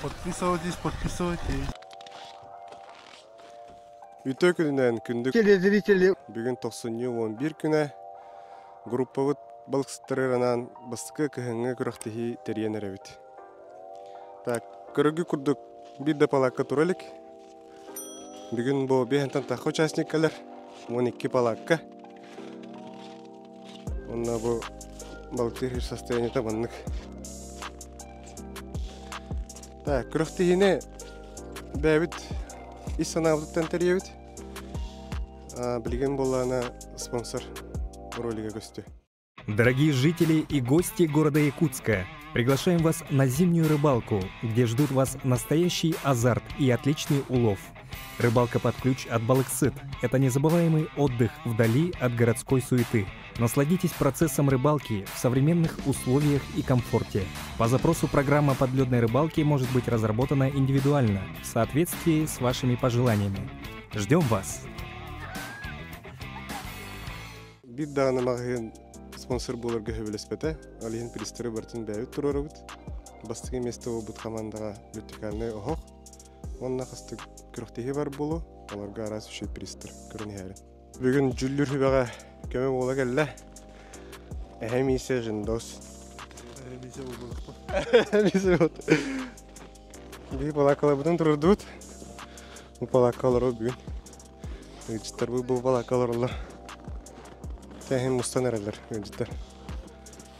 Подписывайтесь, подписывайтесь. Үтүө күнүнэн күндү Телезрители бүгүн тохсунньу 11 күнэ группабыт балыксыттарыгар анаан бастакы кыһыҥҥы күрэхтэһии тэрийэн эрэбит. Так, көрөргү курдук биир да палаакка тура илик. Бүгүн бу биэһэнтэн тахха участник кэлэр, 12 палаакка. Онно бу балыктыыр состояниета маннык. Так, күрэхтэһиини бэйэбит ис санаабытыттан тэрийэбит. Билигин буоллаҕына спонсор ролига көстүө. Дорогие жители и гости города Якутска, приглашаем вас на зимнюю рыбалку, где ждут вас настоящий азарт и отличный улов. Рыбалка под ключ от Балыксыт – это незабываемый отдых вдали от городской суеты. Насладитесь процессом рыбалки в современных условиях и комфорте. По запросу программа подледной рыбалки может быть разработана индивидуально, в соответствии с вашими пожеланиями. Ждем вас! Биир даҕаны маҕаһыын спонсор буоларга сөбүлэспэтэ. Ол иһин призтары барытын бэйэбит туруорабыт. Бастакы миэстэ буолбут хамаандаҕа вертикальнай оһох уонна хастык күрэхтэһии бар буолуо. Олорго араас үчүгэй призтар көрөн иһээрин. Бүгүн дьүүллүүр сүбэҕэ көмө буола кэллэ. Эһэ Миисэ Жендос. Эһэ Миисэ буолбатахпын. Миисэ вот. Биһи балааккаларбытын турурдубут. Бу балаакка олорор бүгүн. Ыалдьыттар бу балаакка олороллор. Тэһин мустан эрэллэр ыалдьыттар.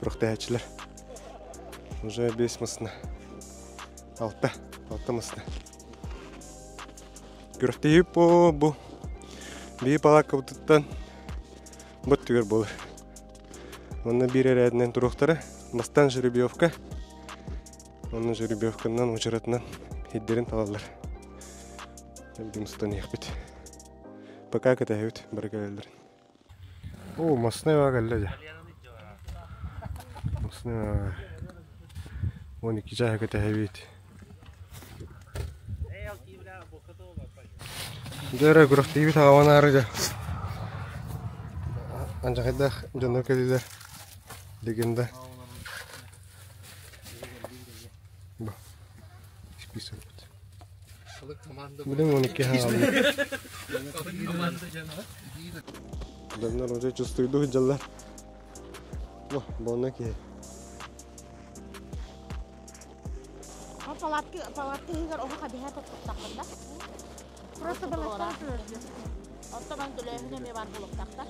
Күрэхтэһээччилэр. Уже бес мысына. Алта. Алта мысына. Күрэхтэһии бу бу биир палааккабытыттан бу өттүгэр буолар. Онно биир эрээтинэн туруохтара. Бастаан жеребьевка. Онно жеребьевканан учаратынан хиддерин талаллар. Эбдим устан иһэхпит. Пока кэтэһэбит бары кэлэллэрин. О, массыына кэллэ дьэ. Массыына 12 чааһы кэтэһэбит. Дьэ эрэ күрэхтэһиибит аҕабан аары дьэ. Анжахайдаах дьоннор кэллилэр. Легенда. Бу. Список. Билин 12 хаалла. Дьоннор уже чувствуйду сылдьаллар. О, буонна киһи. Палатка палатка иһигэр оһох эбиһэ тоттохтахпын да. Просто балаттан Оттон ман төлөөһүн эмиэ бар буолуохтаахтар.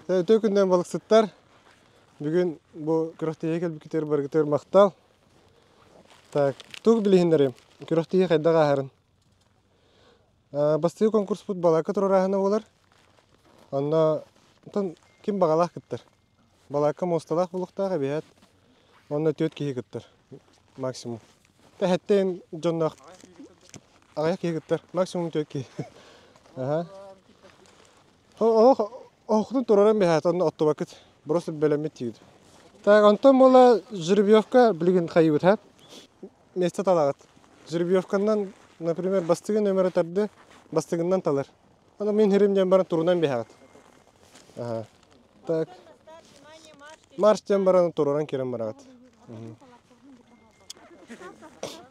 Өтө күннэн балыксыттар Бүгүн бу күрэхтэһиигэ кэлбиккитигэр барыгытыгар махтал. Так, тугу билиһиннэриэм? Күрэхтэһии хайдах ааһарын? Бастакы конкурспут балаакка туруорааһына буолар. Онно онтон ким баҕалаах кыттар. Балаакка муосталаах булуохтаах эбиһээт. Онно түөрт киһи кыттар максимум. Тэһэттэн дьонноох аҕыйах киһи кыттар. Максимум түөрт киһи. Аха. Оһох оһохтун тураран биһээт онно оттубаккыт. Просто бэлэммит диигит. Так, онтон буола жеребьевка билигин хайыбыт ха? Место талаҕыт. Жеребьевканан, например, бастыгы нөмөрө тарды, бастыгынан талар. Аны мин хирим диэн баран турунан биһэҕит. Аха. Так. Марш диэн баран туруран кирэн бараҕыт.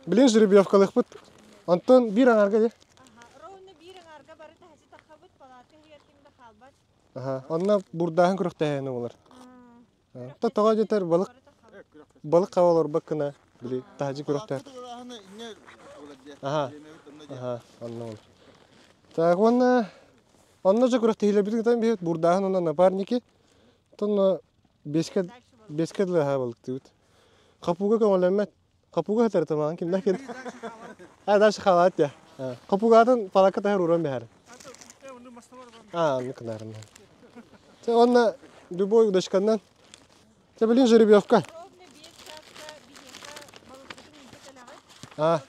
Билин жеребьевкалыхпыт. Онтон биир аҥарга дии. Ровно биир аҥарга бары таһычы таххабыт, палатка иһигэр ким да хаалбат. Аха, онно бурдааһын күрэхтэһиини буолар. То тоҕо диэтэр балык балык хаба олорбаккына били таһдьы күрэхтэһэр. Аха, аха, онно ол. Так уонна онно же күрэхтэһиилэрбитин кытан биһит бурдааһын уонна напарники. Тонно беске беске дылы аха балыктыыбыт. Хапуга көҥүллэммэт. Хапуга хатар тамаҕын кимнээх кин? А дальше халаат я. Хапугатын палакка таһар уран бэһэр. А, ну кынарын. Те онна любой удочканнан. Те блин жеребьевка. А.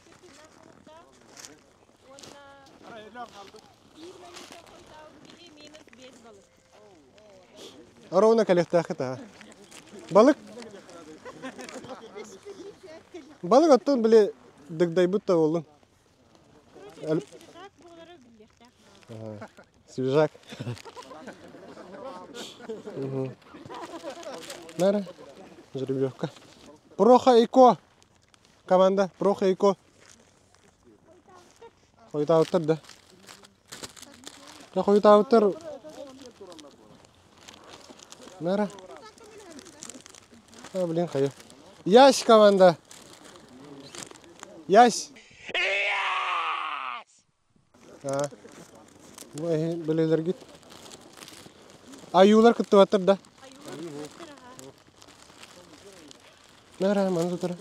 Ровно кэлиэхтээххит аа. Балык Балык оттон били дыгдайбыт да буоллун. Свежак. Нара. Жеребьевка. Проха Ико. Команда Проха Ико. Хойутаабыттар да. Хойутаабыттар. Нара. А, блин, хайа. Ясь команда. Ясь. А. Бу эһи билэлэргит. Аюулар кыттыбаттар да. Нара, маны тутара.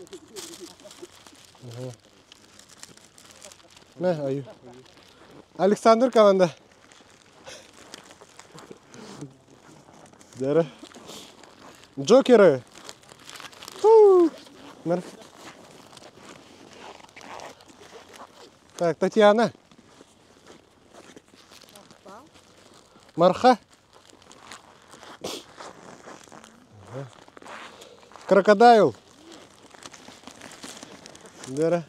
Мэ, аю. Александр команда. Дара. Джокеры. Нар. Так, Татьяна. Марха. Крокодайл. Дара.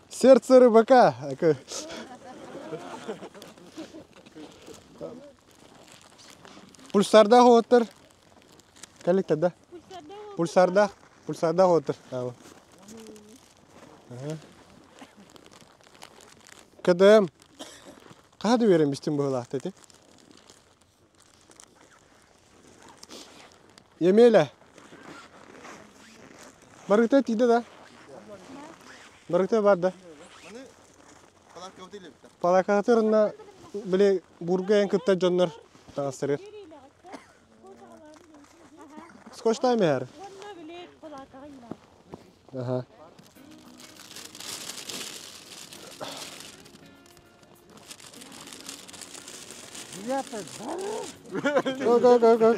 Сердце рыбака. Пульсардаах уоттар. Кэлик да. Пульсардаах. Пульсардаах уоттар. КДМ. Хаһа да үөрэммистим быһыылаах ити. Емеля. Барыта тиийдэ да? Барыта бар да? Палакатыр онно били бурга эн кытта дьоннор таҥастырыр. Скотчтаан иһэр. Аха. Го, го, го, го.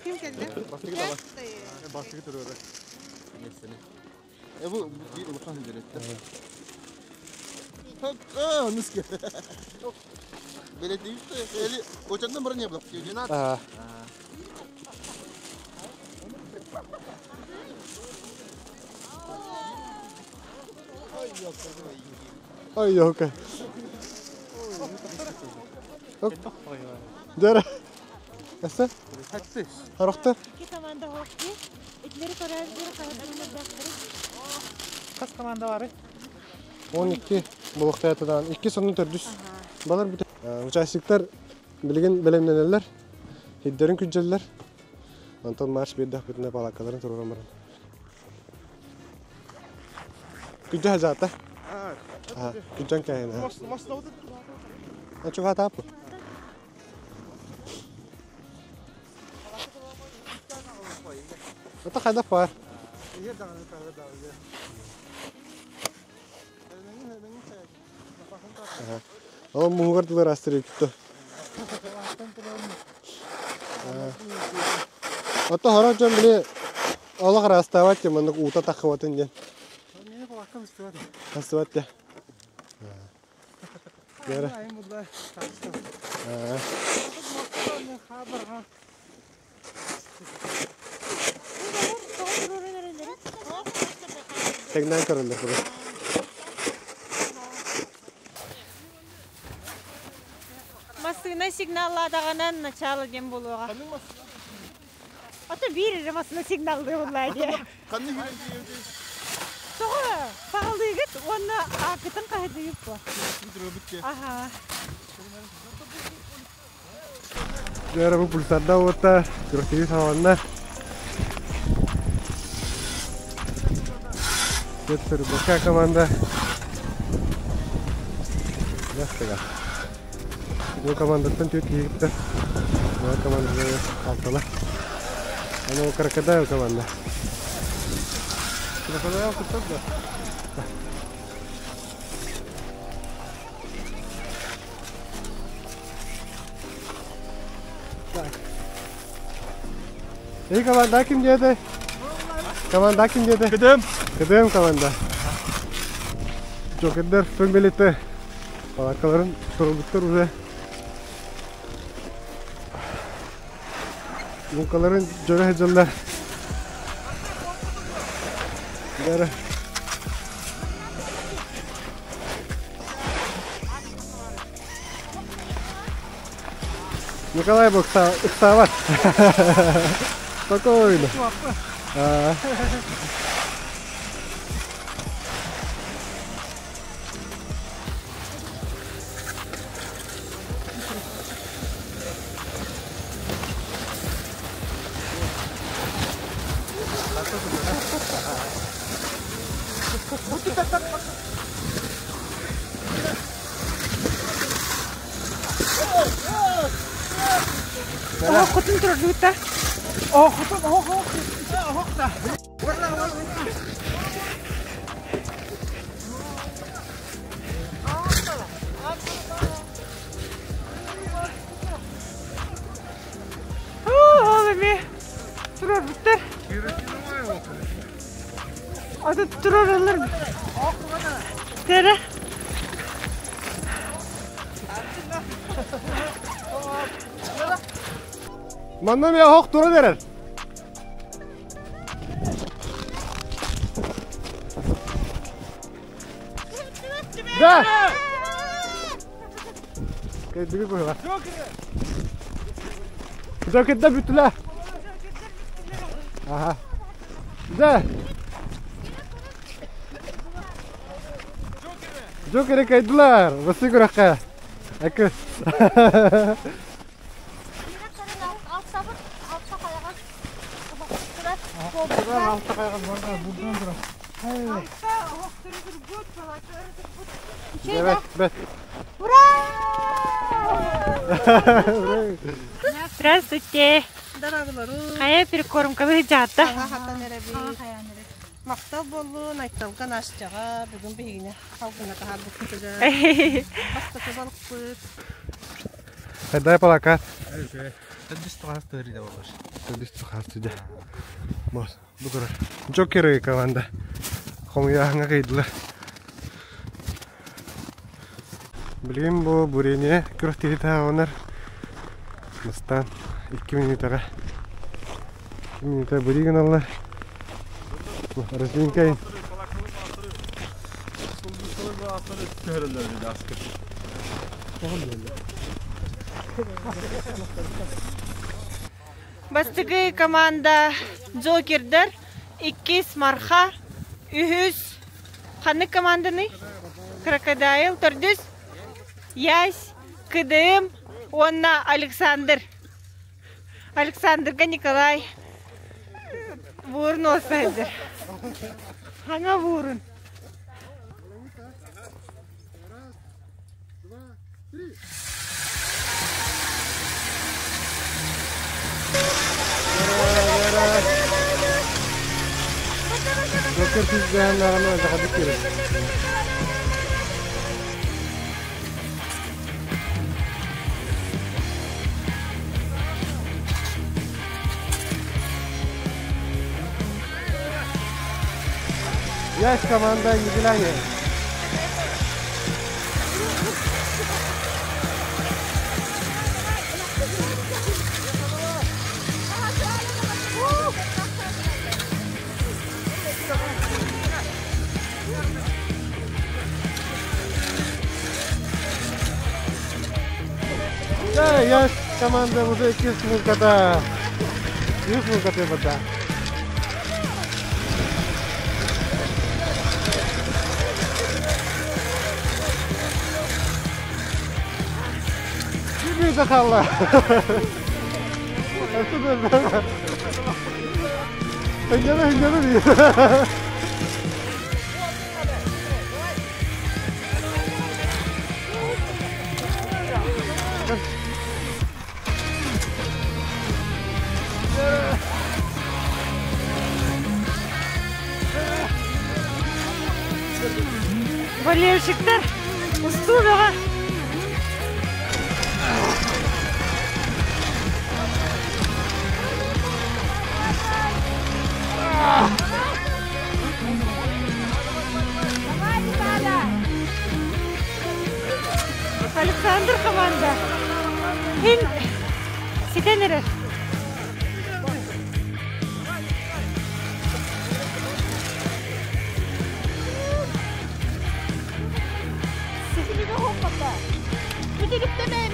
Ким кэллэ? Бастыгы турары. Э бу биир улахан билеттер. А, ныски. Билет или очандан бұрын не было? Ага. Ой, елка. Дөрө. Эссе? Харахтар. Икки команда хоккей. Итлери көрөр Хас команда бары? 12 булуктаятыдан 2 сонун төрдүс. Балар бүтэ. Участниктар билигин бэлэмнэнэллэр. Хиддерин күдьэллэр. Онтон марш биирдэх бүтүнэ палаккаларын туруоран баран. Күдьэ хажаата. Күдьэн кэһин. Чугаатааппы. Это хайдах баар. Ол муһугар дылар астыры күттө. Ото хорох дьон били олох ыраастаабат диэн маннык уута таххыбатын диэн. Тахсыбат диэн. Дээрэ. Тэҥнээн көрөллөр курдук. Массыына сигналлаатаҕынан начало диэн буолуоҕа. Ото биир эрэ массыына сигналлыы буоллаа дии. Тоҕо саҕалыыгыт уонна ааккытын хаһытыыгыт дуо? Аха. Дьэ бу пульсарда уота күрэхтэһии саҕаланна. Петр БК команда. Ястыга. Бу командаттан түөрт киһи кыттар. Бу команда алтала. Аны Крокодайл команда. Крокодайл кыттар да? Так. Эй, команда ким диэтэй? Команда ким диэтэй? Кыдым. Кыдым команда. Джокердер фөмбелетте. Палаткаларын турулбуттар уже. Луҥкаларын дьөрө сылдьаллар. Дара. Николай был ыксаабат. Спокойно. Хотун турар О, хотун, о, о, О, эми турар буттар. Аты турар. Тере. Манна мен хоқ тура берер. Да! Кайдыгы быһыла. Жокерда бүттүлэ. Ага. Да. Жокеры кайдылар. Басы күрәккә. Әкө. Evet, evet. Здравствуйте. Кая перекормка жаатта. Мактал боллун, айтталган ашчаға, бүгін бейіне халқына тахар бұқытыға. Бастықы балықпыт. Дай палака. Төдүс туғас болар. Төдүс туғас тыды. Бос, бу. Джокеры команда. Хомуяңа кайдылар. Билгин бу бурене күрөх тири онар. Мыстан 2 минутага. 2 минута буригин аллар. Разлинкайын. Бастыгы команда Джокердер, иккис Марха, үһүс ханны команданы? Крокодайл, төрдүс Ясь, КДМ, онна Александр. Александрга Николай. Буурун олсайдыр. Хана буурун. Джокер тиздәһен наганы захадык керек. Есть команда Нигеляне. Да, есть команда уже кис мулката. Кис мулката бата. Kimi захалла. Hıncana hıncana diyor. Болельщиктер устубеға. Александр команда. Хин ситенерер.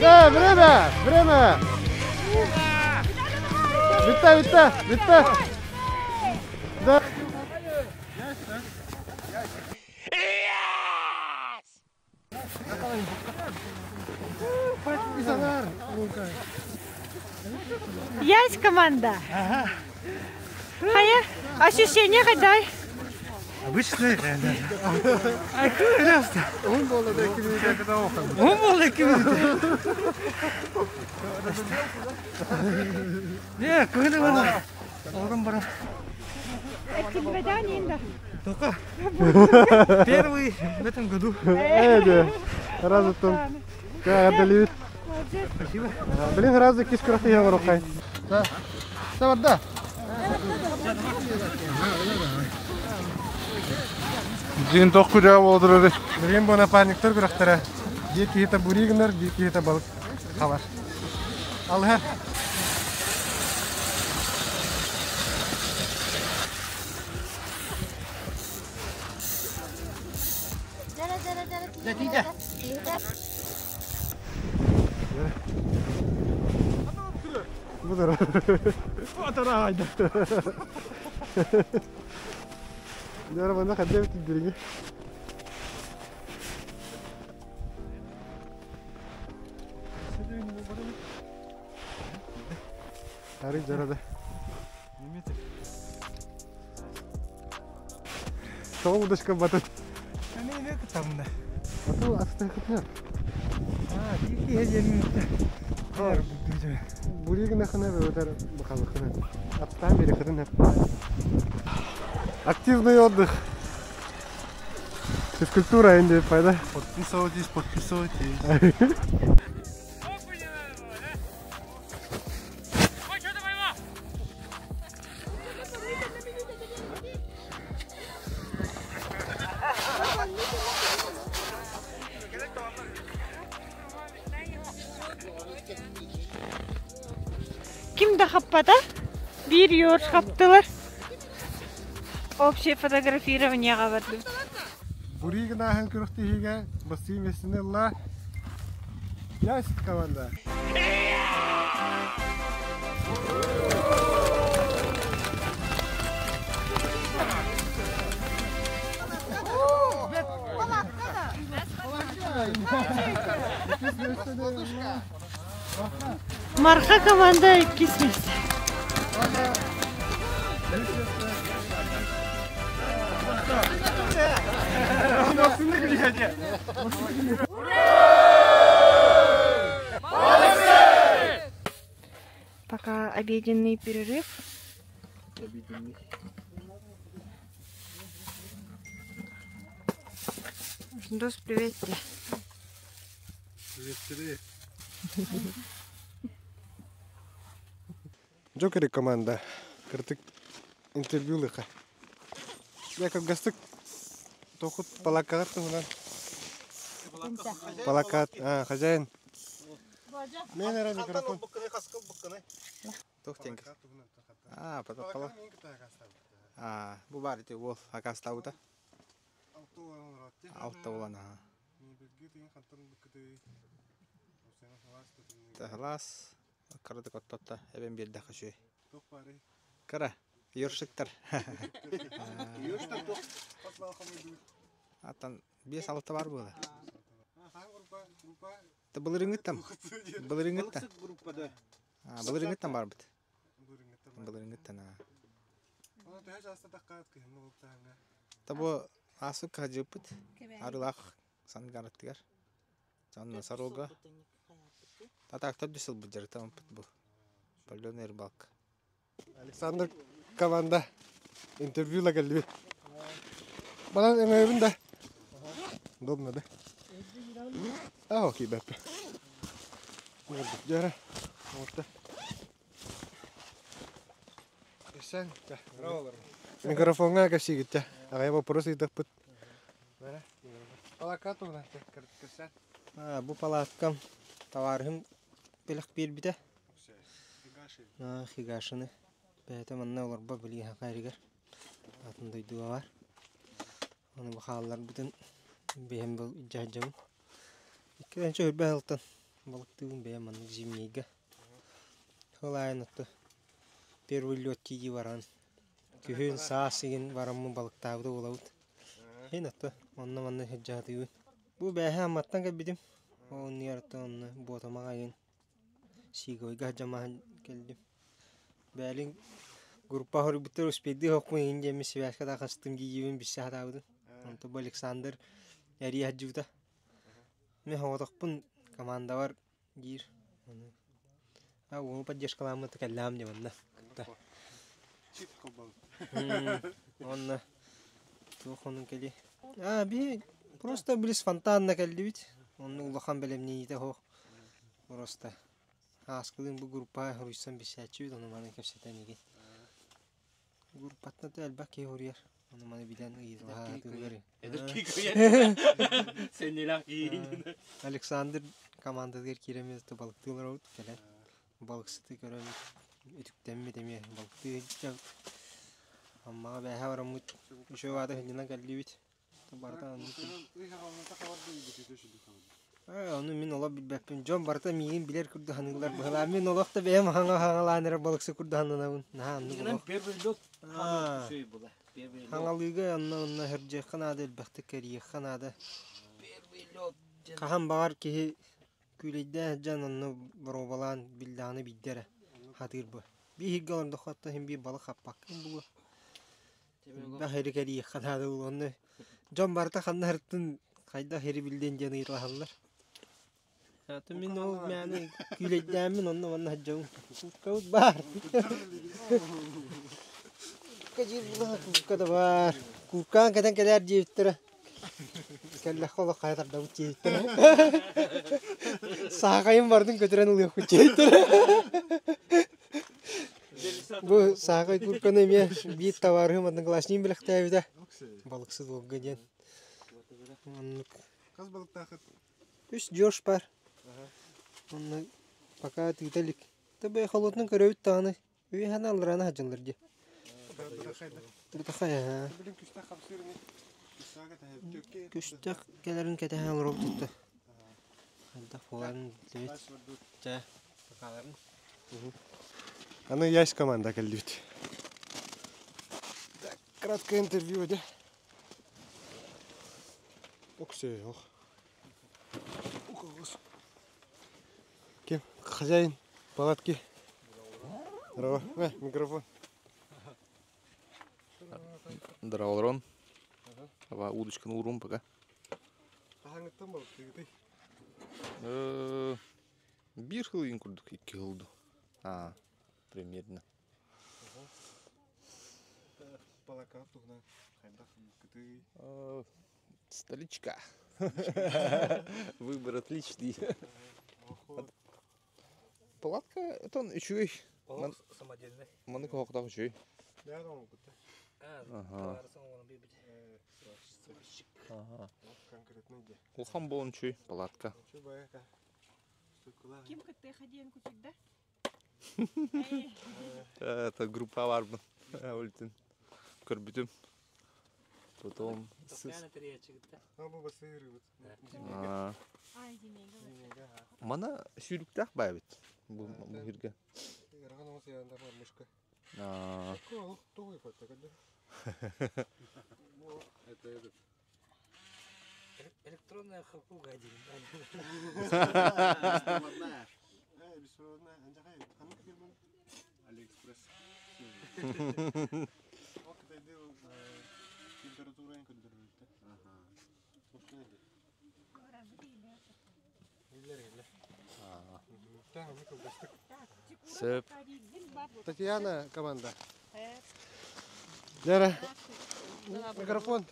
Да, время, время. Бүттэ, бүттэ, бүттэ. Да. Есть команда. Хайа, ощущение хайдай? Обычный. Он был таким. Не, когда было? Орын бара. Только первый в этом году. Эде. Разы там. Кадалит. Спасибо. Блин, разы кис крахты я рукай. Да. Да, да. Дин тохку жаа болдурар. Билген бу напарниктар күрэхтэрэ. Биир киһитэ бурий гынар, биир киһитэ балык хабар. Алыһа. Бу Дьэ, манна ханна эбит дириҥи. Арый дьарада. Тоҕо удочка батын? Там Ату астайхытнар. А, тихий день. Буригина хана бөтөр бахалыхына. Аттаан берехытын Активный отдых. Физкультура инде пайда. Подписывайтесь, подписывайтесь. Ким да хаппата? Биир ёрш хаптылар. Общее фотографирование бардым. Буригина ахан күрөхтиһигэ бассыы мессини ылла. Ясь команда. Марха команда иккис миэстэ. Пока обеденный перерыв. Жандос, привет тебе. Привет тебе. Джокери команда. Кыртык интервью лыха. Яков гастык тохут палакат туһунан. Палакат, а, хозяин. Мен эрэ микрофон. Тух тенк. А, потом пала. А, бу бар ити уол акастабыта. Алта улан аха. Тахлас кырдык оттотта эбен биэрдэ хашүй. Кыра, ёршиктар. Аттан бес алта бар буола. Та былырыҥҥыттан. Былырыҥҥыттан. А, былырыҥҥыттан барбыт. Былырыҥҥыттан а. Та бу асык хадьыппыт. Арылаах сангараттыгар. Жанна сарога. Татаактар дүсэл бу жарытампыт бу. Палёный рыбалка. Александр команда интервью лагалли. Балан эңөйбүн да. Удобно да. А, окей, бәппе. Жара. Орта. Sen. Микрофонга кәсигиттә. Агай вопрос итәппит. Палака тугна кырсан. Бу палаткам товарым белек биэрбитэ. Хигашины. Бэйэтэ манна олорбо билиэхэ хайрыгар. Атын дойдуга бар. Ону бу хаалларбытын бэйэм был дьаһдьабын. Икки үрбэ ылтан балыктыыбын бэйэм маннык зимнийгэ. Ол айан отто Первый лед тиийии баран. Күһүн, саас игин бараммын балыктаабыта буолабыт. Ин атта онно-манна сылдьаатыыбын. Бу бээһэ Амматтан кэлбитим. Ол оннугар онно Буотамаҕа игин Сиговойга сылдьамаһан кэллим. Бээлин группа хоруйбуттар успейдыы оһохпун иһин диэммин связка тахастым дии-диибин билсэ сатаабытым. Онтон бу Александр эрийэ сылдьыбыта. Мин соҕотохпун командабар диир. А уолу поддержкалааммыт кэллэҕим дии манна кытта. Уонна туох онун кэлиэй. А биһи просто били спонтанно кэллибит. Онно улахан бэлэмниита суох. Просто ааскылыын бу группаҕа суруйсан билсээччибит, ону маны кэпсэтэн игин. Группаттан да элбэх киһи суруйар. Ону маны билэн ыйыталаһа сатыыллар. Александр командатыгар киирэммит это балыктыы олоробут кэлэн балыксыты көрөн үтүктэммит эмиэ балыктыы сылдьабыт. Аммаҕа бээһэ бараммыт үчүгэй аата сынньанан кэллибит. Барыта оннук. Ээ, ону мин олох билбэппин. Дьон барыта миигин билэр курдук саныыллар быһылаан. Мин олох да бэйэм хаҥалаан эрэр балыксы курдук сананабын. Наһаа оннук олох. Аа. Хаҥалыыга онно-онно сылдьыахха наада, элбэхтик кэрийиэххэ наада. Хаһан баҕар киһи күүлэйдээн сылдьан онно боруобалаан биллэҕинэ биирдэ эрэ хатыыр бу. Биир иһиргэ олордоххо оттон син биир балык хаппаккын буолуо. Элбэх ири кэрийиэххэ наада буолуо. Онно дьон барыта ханна сырыттын, хайдах ири биллин диэн ыйыталаһаллар. Аты мин ол мээнэ күүлэйдээммин онно манна сылдьабын. Кууккабыт баар. Куукка диир буоллаҕа куукка да баар. Кууккаан кэтэн кэлээр диэбиттэрэ. Кэллэххэ олох хайа тардабыт диэбиттэрэ. Саахайым бардын көтүрэн ылыахпыт диэбиттэрэ. Бу саахай куукканы эмиэ биир табаарыһым одноклассникым бэлэхтээбитэ. Балыксыт уолга диэн. Оннук. Хас балыктаахыт? Үс дёш бар. Онно пока тыыта илик. Тэ холотун көрөбүт даҕаны. Үөһэни алларааны сылдьаллар дии. Бытахай аһаа. Күстэх кэлэрин кэтэһэн олоробут тутта. Хайдах буоларын билбит. Чэ, бакааларын. Аны ясь команда кэллибит. Так, краткое интервью, да? Оксей, ох. Ким? Хозяин палатки. Здорово. Э, микрофон. Здорово, Рон. Ава удочканы уурун пока. Хаһааҥҥыттан балыктыыгытый? Биир сыл курдук икки сыл А, примерно. Балакаат туһунан хайдах кытый? Столичка. Выбор отличный. Палатка, это он үчүгэй. Самодельный. Маны кохтах үчүгэй. Да, оҥорбута. Ага. Ага. Конкретно де. Улахан буолан үчүгэй палатка. Ким кыттыаха диэн кутуйда? Это группа барбын. Өлтүн. Көрбүтүм. Потом... Мана сүүрүктээх баайбыт бу бу Электронная хапуга один. Алиэкспресс. Температураны көрдөрбүттэ. Сөп. Татьяна команда. Лера, микрофон.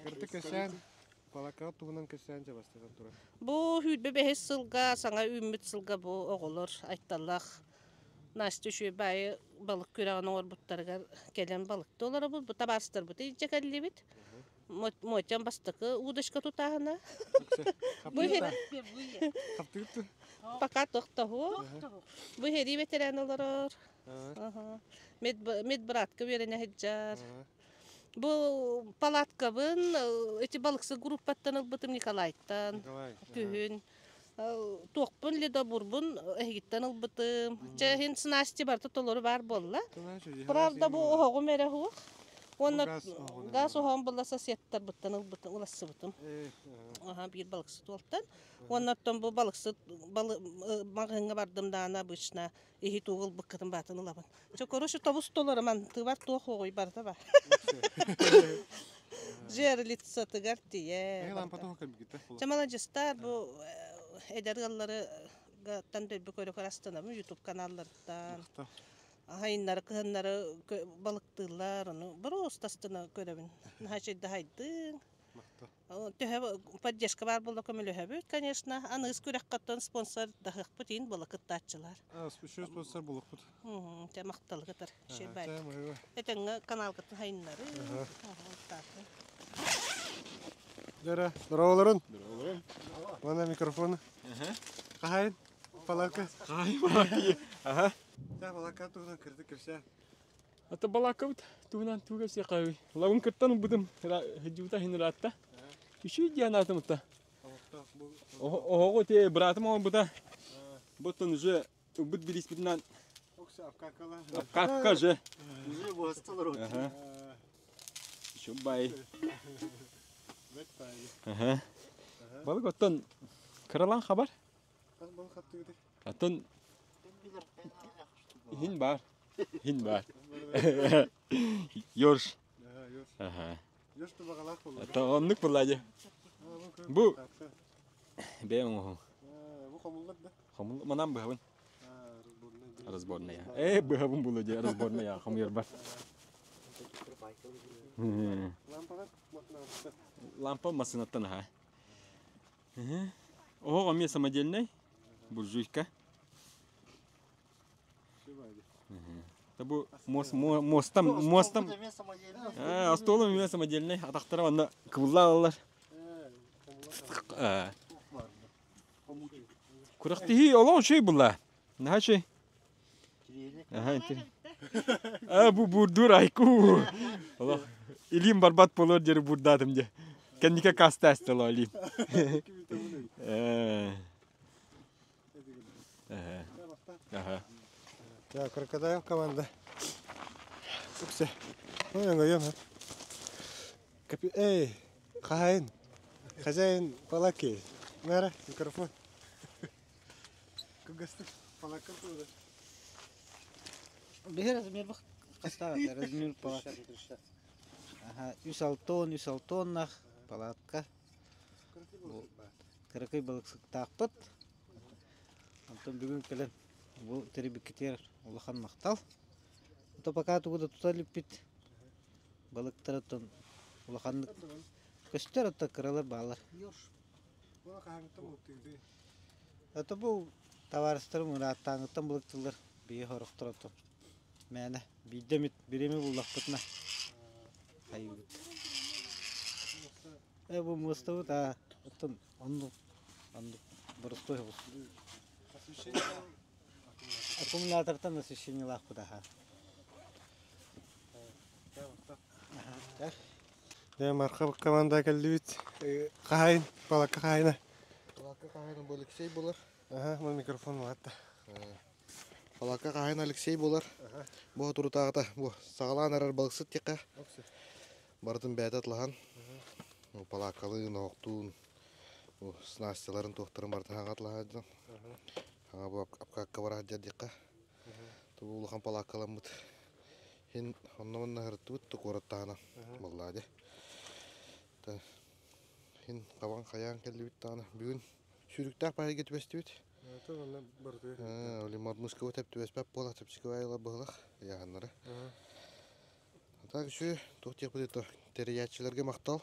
Кыртык кэсээн, балакаҕа туһунан кэсээн дьэ бастатан турар. Бу сүүрбэ бэһис сылга саҥа үүммүт сылга бу оҕолор Айталлаах Настя үчүгэй балык күрэҕин оҥорбуттарыгар кэлэн балыкты олоробут. Бу табаарыстарбыт илдьэ кэллибит. Мотям бастакы удочка тутааһына. Пока тохтоһуо. Бу сэрии бэтэрээн олорор. Медбратка үөрэнэ сылдьар. Бу палаткабын эти балыксыт группаттан ылбытым Николайтан. Күһүн. Туохпун ледобурбун эһигиттэн ылбытым. Чэ иһин снасти барыта толору баар буолла. Правда бу оһоҕум эрэ суох. Уонна газ оһоҕум буолла соседтарбыттан ылбытым, улассыбытым. Аха биир балыксыт уолтан. Уонна оттон бу балыксыт маҕаһыыҥҥа бардым даҕаны обычно иһит уу ылбыккытын баатын ылабын. Чэ короче тобус толору мантыбар туох оҕуй барыта бар. Жерлицатыгар тиийэ. Чэ маладьыстар бу эдэр ыаллары тан дойбу көрө көрө астынабын YouTube каналларыттан. Айыннары кыһыннары балыктыыллар ону просто астына көрөбүн. Наһаа чэйдэһайдыҥ. Төһө поддержка баар буолла көмөлөһөбүт, конечно. Аныгыс күрэххэ спонсор даһыахпыт иин буола кыттааччылар. Еще спонсор булукпут. Те макталы кытар. Шебай. Этэҥҥэ каналгытын хайыннары. Дара, здороволорун. Вона микрофон. Хаһайын, палатка. Хаһайын палатка. Ага. Та палатка туһунан кырдык кэпсээ. Ата балааккабыт туһунан тугу кэпсиэххэ Лабын кыттан ылбытым сылдьыбыта иһин ыраатта. Үчүгэй диэн аатым ытта. Оһоҕу те быраатым оҥорбута. Буттан уже ылбыт билиспитинэн Обкатка же. Уже буосталар Ага. Бай. Ага. Балык оттон кыралаан хабар. Оттон Иһин баар. Иһин баар. Ёрш. Аха. Ёрш тубаҕалаах буолла. Оннук буолла дьэ. Бу бэйэм оҥоһуҥ. Бу хомуллар да? Хомул манан быһабын. Разборная. Э, быһабын буолуо дьэ, разборная хомуйарбар. Лампа массыынаттан аха. Оһох эмиэ самодельнай, буржуйка. Бу мостом, мостом, остуолум эмиэ самодельнай, атахтара онно кыбылла алалар. Күрэхтэһии олох үчүгэй буолла. Наһаа үчүгэй. Аа бу бурдуур айку. Олох илиим барбат буолуор диэри бурдаатым дьэ. Кэнникэ каста эстело илиим. Ага. Так, крокодайл команда. Үксэ. Ой, оҥойом. Эй, хаһайын. Хозяин палаки. Мэра, микрофон. Кылгастык палакка тууда. Биһи размер хастаах размер палатка. Аха, үс алтон, үс алтоннах палатка. Кыракый балыксыктаахпыт. Онтон бүгүн кэлэн бу тэрийбиккитигэр улахан махтал. Ото пока тугу да тута иликпит. Балыктар оттон улаханнык көстөр ото кыралар баалар. Ото бу табаарыстарым ырааттааҥыттан балыктыыллар биһи сорохтор ото мээнэ биирдэ эмит бириэмэ буллахпытына хайыыбыт. Э бу муостабыт аа оттон оннук оннук боростуой соҕус. Аккумулятортан освещениелаахпыт аха. Дьэ, Марха команда кэллибит. Хаһайын, палакка хаһайына. Палакка хаһайына бу Алексей булар. Аха, мына микрофон улаатта. Палакка хаһайына Алексей булар. Бу турутааҕыта бу саҕалаан эрэр балыксыт тиэхэ. Барытын бэйэтэ атлаһан. Палаккалыын, оһохтуун, бу снастяларын туохтарын барытын хаҥа атлаһан дьон. Хаҥа бу апкакка бараат диэххэ. Тубу улахан палаккаламмыт. Иһин онно-манна ыһырыттыбыт да куораттаһана буоллаа дии. Иһин хабан хайаан кэллибит даҕаны бүгүн сүүрүктээх баайга түбэстибит. Оли мормышкабыт эп түбэспэт буола чэпчэки айыла быһылах ыйааһыннары. Так үчүгэй туох диэхпитий то тэрийээччилэргэ махтал.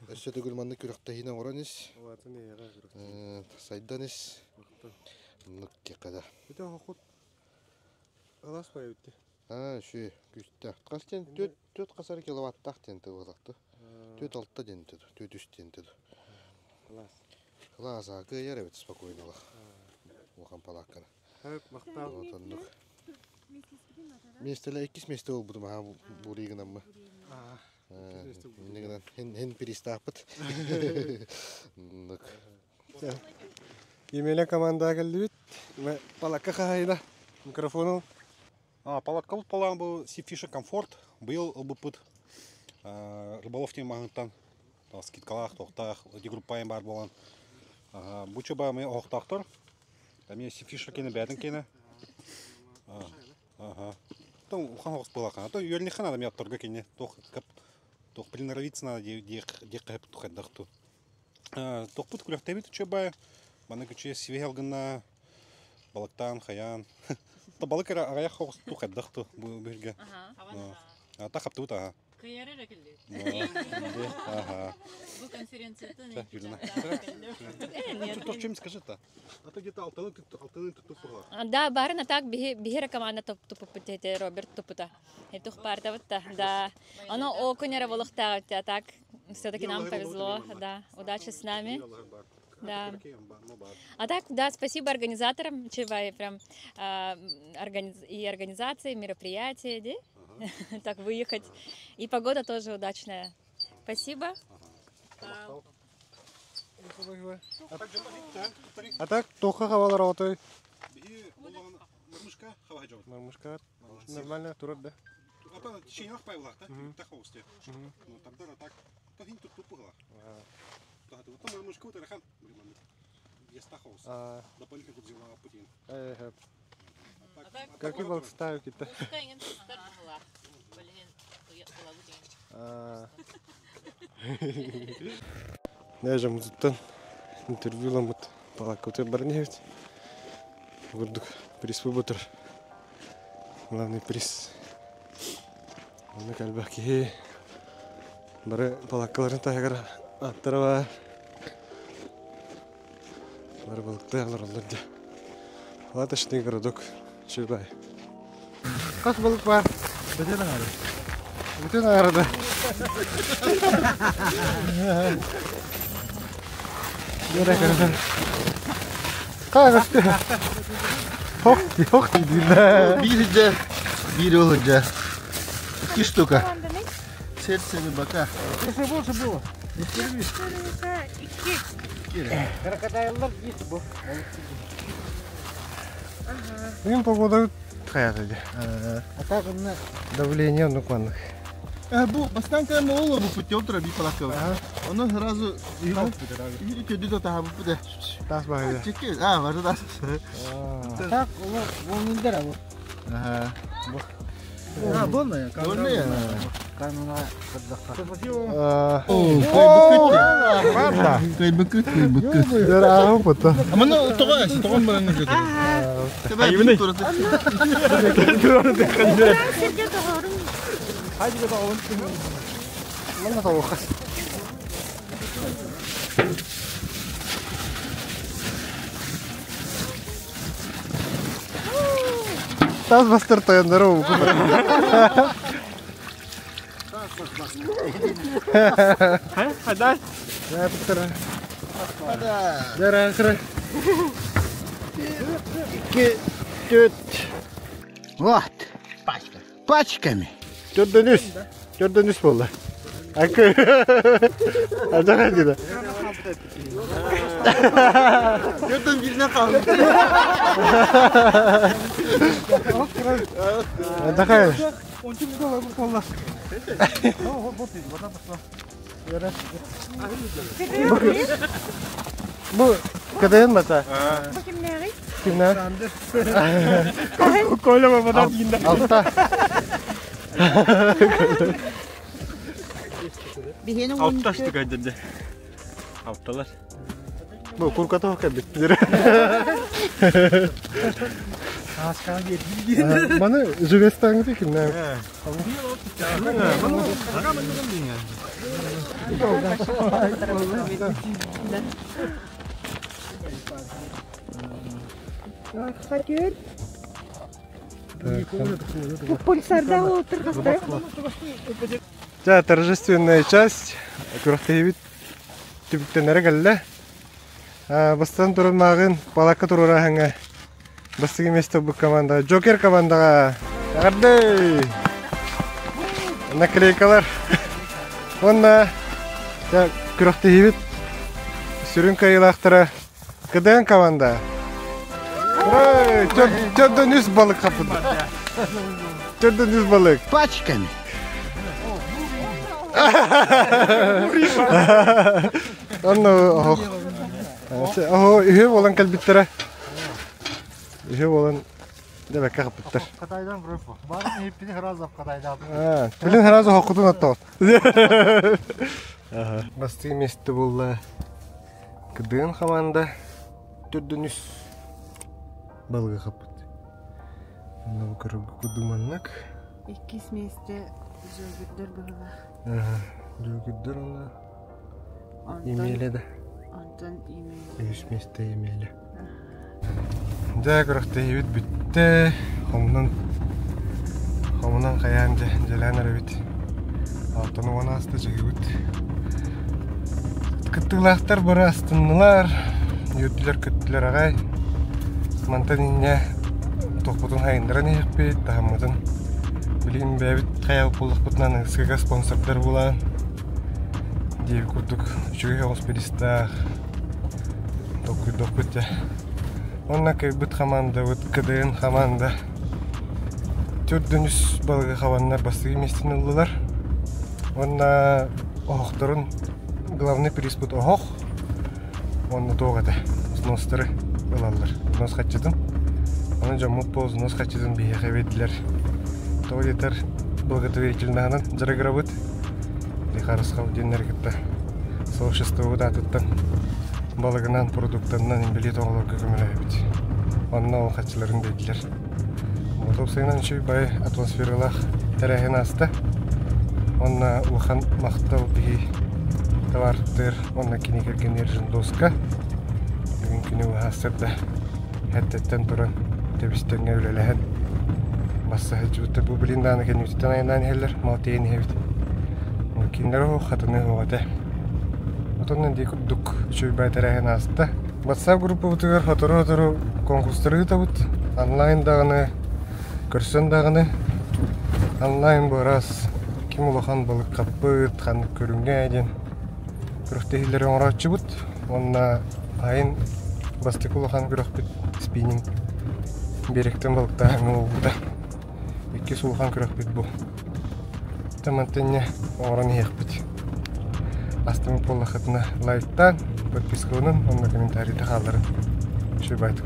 Өссө төгүл маннык күрэхтэһиини оҥорон ис. Сайдан ис. Оннук диэххэ да. Ити хохут Алаас бай бүттэ. Аа, үчүгэй, күүстээх. Хас диэн түөрт түөрт хас эрэ киловаттаах диэн тыллаахты. Түөрт алта диэн түөрт үс диэн тыл. Класс. Класс, аа, кыайар эбит спокойно олох. Улахан палаакканы. Хөп, махтал. Вот оннук. Миэстэлэ иккис миэстэ буолбутум аһаа бурий гынаммы. Аа, Инньэ гынан хин хин приставпыт. Оннук. Емеля командаҕа кэллибит. Палакка хаһайына микрофону. Палаткабыт палаан бу Сифиша Комфорт быйыл ылбыппыт рыболов диэн маһыттан скидкалаах, туохтаах, группайын баар буолан бу чуба мы оһохтоохтор. Эмиэ Сифиша кene бээтин кene. Ага. То ухан оҕус буолахан. То үөрнихан надо мятторга кини туох туох приноровиться надо диэх кэп тухайдахту. Тохпут күрэхтэбит үчүгэй манна күчүө сибиһ алгынна балыктаан хайаан то балык эрэ аҕыйах оҕус тухайдах ту бу биһиргэ. Ата хаптыбыт аха. Кыйар эрэ кэллибит. Ага. Бу конференциятын Что чем скажи-то? А то где-то алтаны алтаны туппуга. Да, барын а так биһи биһи команда туппут эти Роберт туппута. Тух партабыт да. Оно окунь болуктаабыт а так все-таки нам повезло, да. Удачи с нами. Да. А так, да, спасибо организаторам, Чебай, прям и организации, мероприятия, да? Так выехать. И погода тоже удачная. Спасибо. А так, тоха хавалар отой. Мормышка нормально турат да. Ата течение пайвлах, да? Так хосте. Ну тогда так. То хин тут тупыла. То мормышка вот рахан. Еста хаус. Дополнительно тут взяла Путин. Какой был ставить это? Даже музыктан интервью ламут палакка барневит. Курдук приз выбытыр. Главный приз. Оны калбах киһи бары палаккаларын таһыгар аттара бар. Бары балыктыалар олар дьэ. Палаточный городок Чебай. Хас балык бар? Бүтүн аҥары. Бүтүн аҥарыда. Каагасты. Хох, хох дииллэр. Биир иде, биир ол иде. Икки штука. Сердце рыбака. Если больше было. Крокодайлар есть бу. Бүгүн погода хайата А так онно Давление оннук маннык. Бу бастан кэлэн ол бу путем тура би палакка. Ону сразу көдү таһа бу Тас баһыйда. Чекки, а, бары тас. Так, ол миндер бу. Ага. А, болная. Болная. Кануна кырдакка. Кайбыкыт, кайбыкыт. Дара пото. Амана тоҕо, тоҕон баран көтөр. Айыбыны. Сирге тоҕорум. Манна тоҕо. Тас бастыр тойондору Хадай. Дара кыры. Икки, төрт. Вот. Пачка. Пачками. Төрдөн үс. Төрдөн үс болду. Акы. Ажака деді. Төрдөн биринен калды. Ажака. Бу кадайын бата. Бу кимнээҕий? Кимнэ? Коля бабадан дигинде. Алта. Алта штука айдырды. Алталар. Бу курката хока биттир. Маны живестаңды кимнэ? Хатыр. Пульсарда отырғастай. Жа, торжественная часть. Күрэхтэһибит түбүктэнэрэ кэллэ. Бастан туран мааҕын палакка туруораһыҥа бастыгы место бу команда Джокер командаға Эҕэрдэй! Наклейкалар. Уонна күрэхтэһибит сүрүн кыайыылаахтара КДН команда. Төрдөн үс балык хаппыт. Төрдөн үс балык. Пачками. Онно ох. Оһо үһү болан кэлбиттэрэ. Үһү болан дебекке хаппыттар. Кытайдан группа. Барын хеппини сразу Кытайдан. Билин сразу хоккутун оттоот. Бастыы месте булла. Кыдыын команда төрдөн үс балыгы хаппыт. Онно көрөргө курдук Иккис месте Жөгүрдөр быһылаах. Жөгүрдөр онно Емеля да. Онтон Емеля. Үс месте Емеля. Дьэ күрэхтэһиибит бүттэ. Хомунан хомунан хайаан дьэ дьэлээн эрэбит. Алтан уон ааста дьыгыбыт. Кыттыылаахтар бары астыннылар. Үөрдүлэр көттүлэр аҕай. Мантан инньэ тохпутун хайыннаран иһиэхпит, таһыммытын билигин бэйэбит хайаабыт буоллахпытынан ыксыга спонсордар булан диэби курдук үчүгэй соҕус биристаах толкуйдуохпут дьэ. Уонна кыайбыт хамаандабыт КДН хамаанда төрдүн үс балыгы хабаннар бастакы миэстэни ыллылар. Уонна оһохторун главный призпут оһох уонна туох этэ взностары ылаллар. Взнос хаччытын. Аны дьоммут по взнос хаччытын биһиэхэ биэрдилэр. Тоҕо диэтэр благотворительноһынан дьарыгырабыт. Харысхал диэннэри кытта сообществобут аатыттан балыгынан, продуктанан инбэлиит оҕолорго көмөлөһөбүт. Онно ол хаччыларын биэрдилэр. Уопсайынан үчүгэй бай атмосфералаах тэрээһин ааста. Онно улахан махтал биһи товарыттыр уонна кини кэргэнигэр Жендоска бүгүн күнү быһаастырда эрдэттэн туран тэбистэҥҥэ үлэлэһэн басса сылдьыбыттар. Бу билин даҕаны кэннибититтэн айаннаан иһэллэр, мал тиэйэн иһэбит. Кинилэр оһох хатыны оһох этэ. Отоннон дии курдук үчүгэй бай тэрээһин ааста. WhatsApp группабытыгар сотору-сотору конкурстары ыытабыт. Онлайн даҕаны, көрсөн даҕаны. Онлайн бу араас ким улахан балык хаппыт, ханнык көрүҥҥэ диэн күрэхтэһиилэри оҥорооччубут. Уонна айын бастакы улахан күрэхпит спиннинг биэрэктэн балыктааһыҥҥа буолбута. Иккис улахан күрэхпит бу. Мантан оҥорон иһиэхпит. Астыммыт буоллаххытына лайктаан, подпискаланын уонна комментарийда хаалларын. Үчүгэй баайтык.